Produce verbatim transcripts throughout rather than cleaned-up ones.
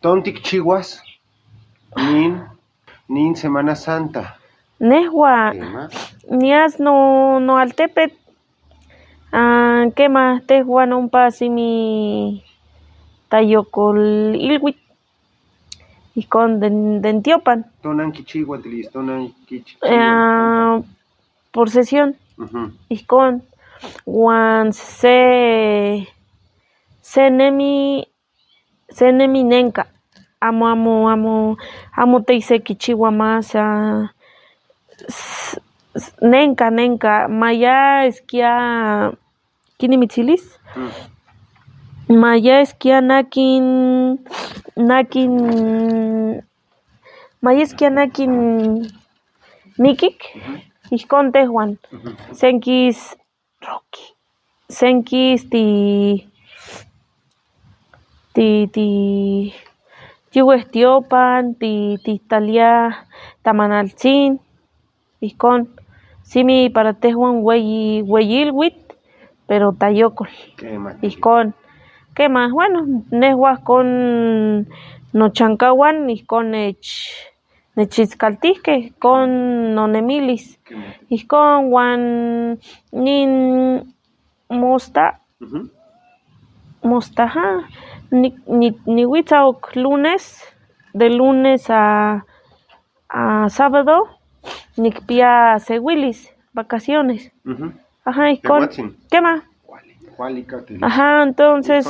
Tonti kichiwas nin, nin Semana Santa. Nehua, Tema. Nias no, no altepet. Ah, kema, tehua nompa simi tayokol ilwit. Ihkon den, den tiopan. Tonan kichiwa, Tilis, tonan kichiwa. Ah, procesión. Ujú. Ihkon, wan se, se nemi, se nemi nenka. Amo, amo, amo, amo te ise kichiwa mas, ah, s-, s-, nenka, nenka, maya eskia, kini mitsilis? Mm. Maya eskia nakin, nakin, maya eskia nakin mikik, ujú, ihkon tehuan. Ujú. Senkis Rocky. Senkis ti, ti, ti, ti wehti opan, ti, ti talia tamanaltzin. Ihkon, simi para tehuan weyi, weyi ilwit, pero tayokol. Kema. Ihkon. Kema, bueno, nehua kon no chankawan, ihkon nech, nech iskaltihke kon no nemilis. Kema. Ihkon wan nin mosta, ujú, mosta, ha, ni, ni, niwitsa ok lunes, de lunes a, a sábado nikpia sewilis, vacaciones. Ujú. Ajá, y con, ¿qué más? Ajá, entonces,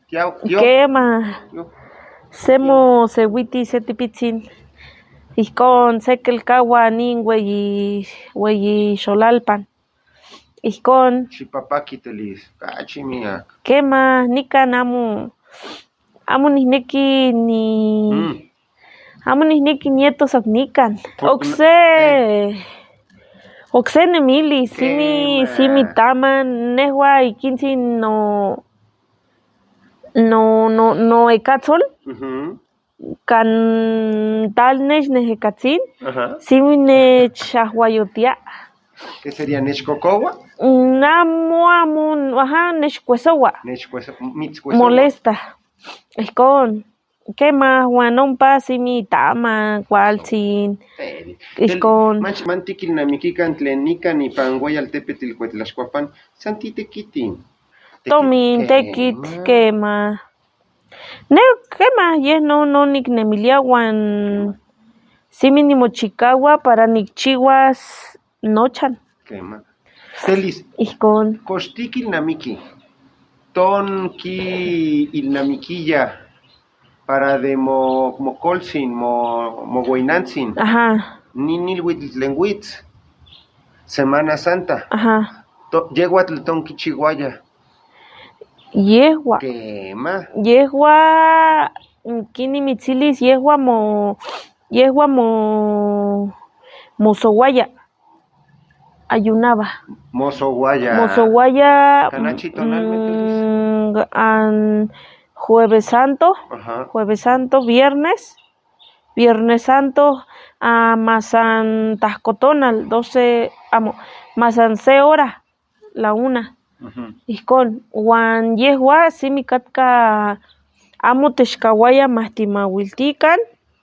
¿qué más? Semo sewiti setipitsin. Y con sekel kawanin weyi, weyi sholalpan. Ihkon. Chipapakitelis, kachi mia. Kema, nikan amu, amu nihneki ni, mm, amu nihneki nietos ok nikan. Okse, eh, okse nemili, simi, kema, simi tama, nehua ikinsi no, no, no, no ekatsol. Mhm. Kan tal nesh nehekatsin, ajá, simi nech ahwayotia. ¿Qué sería? ¿Nesh kokowa? Namu, amu, ajá, nesh kwesowa. Nesh kweso-, mitskwesowa. Molesta. Ihkon. Kema, wan nompa simi tama, kwaltsin. Eh, ihkon. Manchi, manti kilnamiki kan tlen nikan ipan weyi altepet ilkwet lashkwapan, santi tekitin. Tomin tekit, kema. Kema. Ne, kema, ye no, no, niknemilia wan simi nimochikawa para nikchiwas nochan. Kema. Telis. Ihkon. Koshti kilnamiki. Ton ki ilnamikiya para de mo, mokoltsin, mo, moweinantsin. Ajá. Nin ilwit lenwit. Semana Santa. Ajá. To, yehwatl ton kichiwaya. Yehua. Kema. Yehua, mm, kini mitsilis, yehua mo, yehua mo, mosowaya. Ayunaba. Mosowaya. Mosowaya. Kanachi tonalmente, mm, an Jueves Santo. Ajá. Jueves Santo, viernes. Viernes Santo, ah, masan tahkotonal, doce, amo, masan se hora. La una. Ujú. Ihkon, wan yehua simi katka, amo teshikawaya mahti mawiltikan,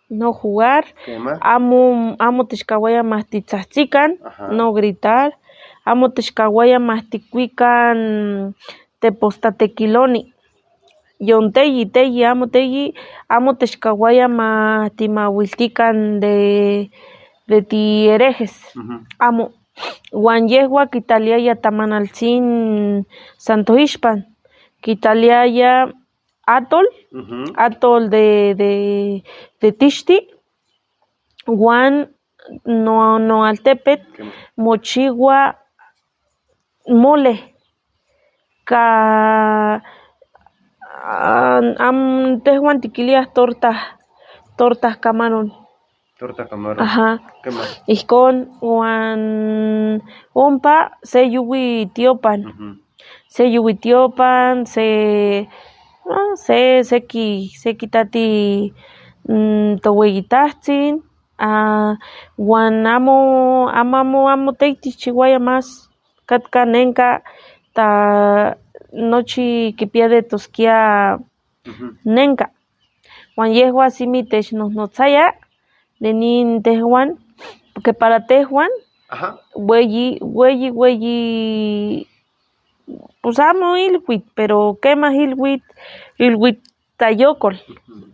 no jugar, kema, amo, amo teshikawaya mahti tsahtsikan, ajá, no gritar, amo teshikawaya mahti kwikan te posta tekiloni. Yon teyi, teyi, amo teyi, amo teshikawaya mahti mawiltikan de, de ti herejes. Ujú. Amo. Wan yehua kitaliaya tamanaltsin Santo Ishpan. Kitaliaya atol, ujú, atol de, de, de tishti. Wan no, no altepet, kema, mochihua mole. Ka, ah, am, tehuan tikiliya torta, torta camarón. Torta camarón. Ajá. Kema. Ihkon wan ompa se yuwi tiopan. Ujú. Se yuwi tiopan, se, ah, se, se ki, se kitati, mm, towegitahtzin, ah, wan amo, amo, amo, amo teitichiwaya mas. Katka nenka ta nochi kipia de toskia, ujú, nenka. Wan yehua simi technohnotsaya de nin tehuan, porque para tehuan, ajá, weyi, weyi, weyi, pues amo ilwit, pero kema ilwit, ilwit tayokol. Ujú.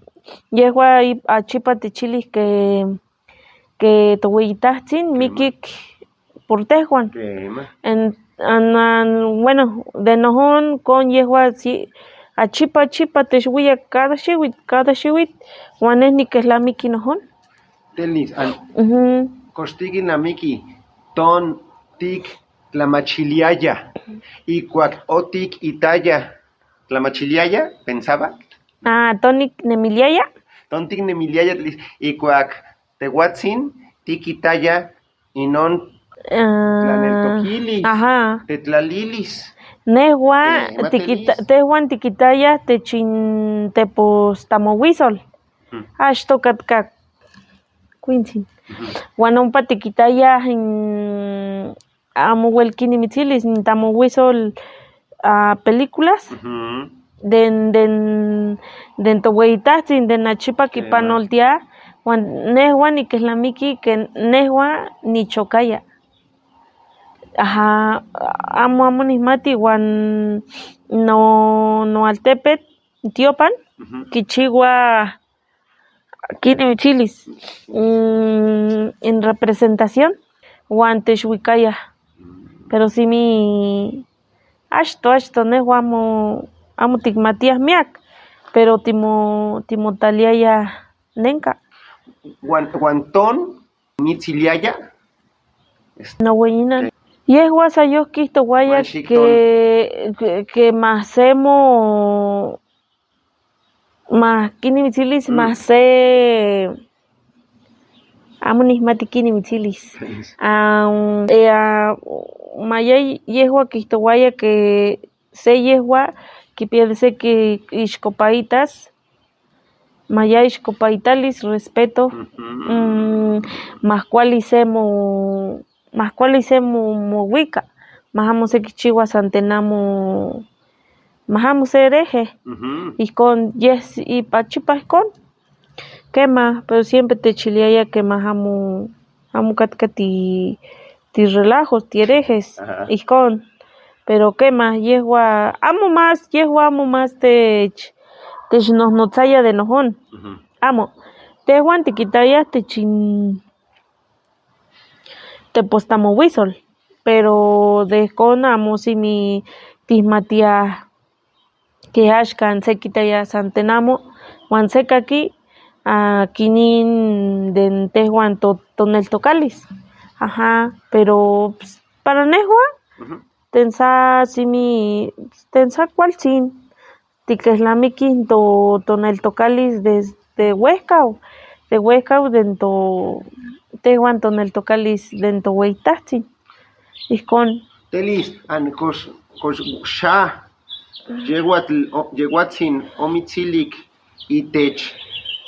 Yehua i-, achipa techilij ke, ke toweyitahtzin, kema, mikik por tehuan. Kema. En, an, an, bueno, de nohon kon yehua si, achipa, achipa techwiya kada shiwit, kada shiwit, wan nehi ni kehla miki nohon. Telis, an, ujú, koshtigina miki, ton tik tlamachiliaya, y kuak otik itaya, tlamachiliaya, pensaba. Ah, ton tik nemiliaya. Ton tik nemiliaya, telis, y kuak tewatsin tik itaya, inon, ah, tlaneltokili, ajá, tetlalilis. Nehua, eh, ma tikita-, telis, tehuan tikitaya techin tepostamowisol. Hmm. Ashto katka kuintin. Ujú. Wan ompa tikitaya, mm, amo wel kini mitzilis, ni tamowisol, ah, películas. Ujú. Den, den, den toweyitahtzin, den achipa kipanoltia, wan nehua ni kehla miki ke nehua ni chokaya. Ajá, amo, amo ni hmati wan no, no altepet tiopan, ujú, kichiwa kini mitzilis, mm, en representación, wan techwikaya. Pero simi ashto, ashto nehua amo, amo tikmatiya miak, pero timo, timotaliaya nenka. Wan, wan ton mitsiliaya. No weyinan. Yehua sayok kihtowaya ke, ke, ke masemo ma kini mitzilis, mm, ma se, amo ni hmati kini mitzilis. Yes. Am, e, a, ma ye-, yehua kihtowaya ke se yehua kipielise ke ishkopaitas, ma ya ishkopaitalis respeto, mhm, mm, ma kualise mo ma kualise mo, mo wika, ma hamu se kichiwa santena mo, ma hamu se rehe. Mhm. Ihkon, yes, i pachipa ihkon. Kema, pero siempre techiliaya kema hamu, hamu katka ti, ti relajos, ti erejes. Aha. Ihkon. Pero kema, yehua, amo mas, yehua amo mas tech, technohnotsaya de nohon. Mhm. Amo, tehuan tikitaya techin tepostamowisol, pero de kon amo simi tihmatiya ke ashka nsekitaya santena mo, wan nsekaki, ah, kinin den tehuan to, toneltokalis. Aha, pero, pues, para nehua, ujú, tensa simi, tensa kualsin. Tikehlamiki nto toneltokalis desde wehkaw, de wehkaw de nto tehuan toneltokalis de nto weyitahtsin. Ihkon. Telis, an kos, kos sha, yehwatl, o, yehwatsin omitsilik itech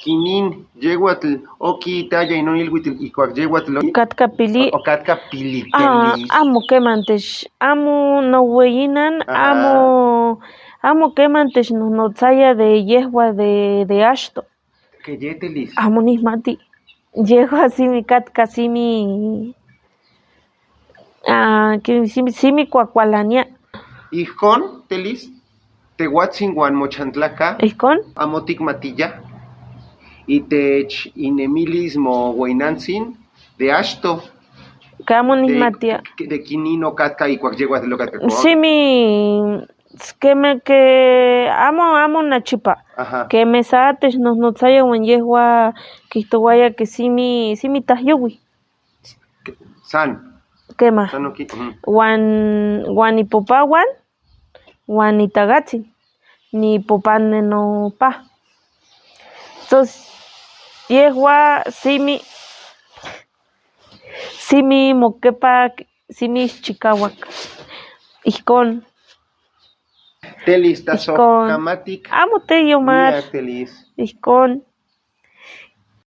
kinin yehwatl oki itaya inon ilwitl ikwak yehwatl o-, katka pili. O, o katka pili, ah, telis. Amo kemantesh, amo no weyinan, aha, amo, amo kemantesh no, no tsaya de yehwa de, de ashto. Keye telis. Amo ni hmati. Yehwa simi katka simi, ah, ke simi, simi kwakwalania. Ihkon, telis. Tewatsin wan mochantlaka. Ihkon. Amo tikmatiya. Itech inemilis mo weinantsin de ashto. Kamo nihmatiya. De, de kinin okatka ikwak yehwatl okatka. Simi, keme ke amo, amo nachipa. Aha. Keme sa tesh no, no tsaya wan yehwa kihtowaya ke simi, simi tahyuwi. San. Kema. San oki, mhm. Wan, wan ipopa wan. Wan ni tagati, ni popa nenopa. Entonces, yehwa simi, simi mokepa, simi chikawak. Ihkon. Telis, taso. Ihkon. Kamatik. Amo te yomar. Mia telis. Ihkon.